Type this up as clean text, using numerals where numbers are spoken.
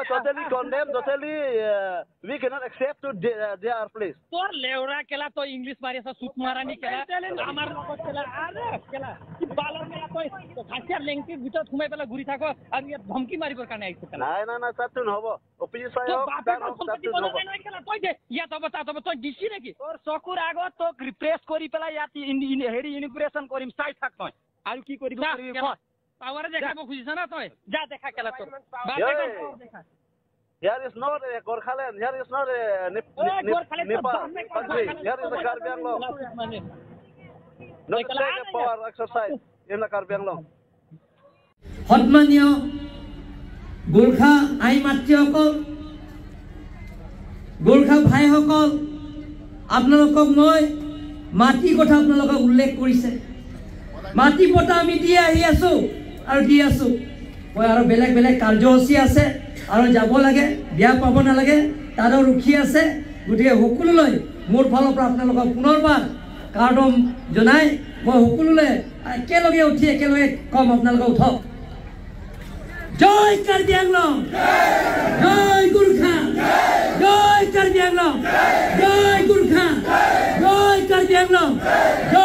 Totally condemn, totally we cannot accept to their place. তোৰ লেওৰা কেলা, তই ইংলিছ মাৰি আছ, চুট মাৰানি কেলা, আমাৰ লগত কেলা, আৰে কেলা কি বালৰ কেলা, তই খাচিয়াৰ লেংটিৰ ভিতৰত সোমাই পেলাই ঘূৰি থাক আৰু ইয়াত ধমকি মাৰিবৰ কাৰণে আহিছ কেলা। নাই নাই নাই, তাততো নহ'ব। অফিচ তোৰ বাপেকৰ সম্পত্তি বনা নাই নহয় কেলা, তই যে ইয়াত হ'ব তাত হ'ব, তই দিছি নেকি? তোৰ চকুৰ আগত তোক ৰিপ্ৰেছ কৰি পেলাই ইয়াত হেৰি ইনগ্ৰেশ্যন কৰিম, চাই থাক তই আৰু কি কৰিবি কৰিবি। পাৱাৰে দেখাব খুজিছ না তই? যা দেখা কেলা, তোৰ বাপেকৰ পাৱাৰ দেখা। Here is not a Gorkhaland. Here is not a Nepal country. Here is a Karbi Anglong. Not to take a power exercise in the Karbi Anglong. সন্মানীয় গোৰ্খা আই মাতৃসকল, গোৰ্খা ভাইসকল, আপোনালোকক মই মাটিৰ কথা আপোনালোকক উল্লেখ কৰিছে। মাটি পটা আমি দি আহি আছো আৰু দি আছো। মই আৰু বেলেগ বেলেগ কাৰ্যসূচী আছে আৰু যাব লাগে, বেয়া পাব নালাগে, তাৰো ৰখি আছে। গতিকে সকলোলৈ মোৰ ফালৰ পৰা আপোনালোকক পুনৰবাৰ কাৰ্ডম জনাই মই সকলোলৈ একেলগে উঠি একেলগে ক'ম, আপোনালোকে উঠক। জয় কাৰ্বি আংলং, জয় গোৰ্খা, জয় কাৰ্বি আংলং, জয় গোৰ্খা, জয় কাৰ্বি আংলং, জয়।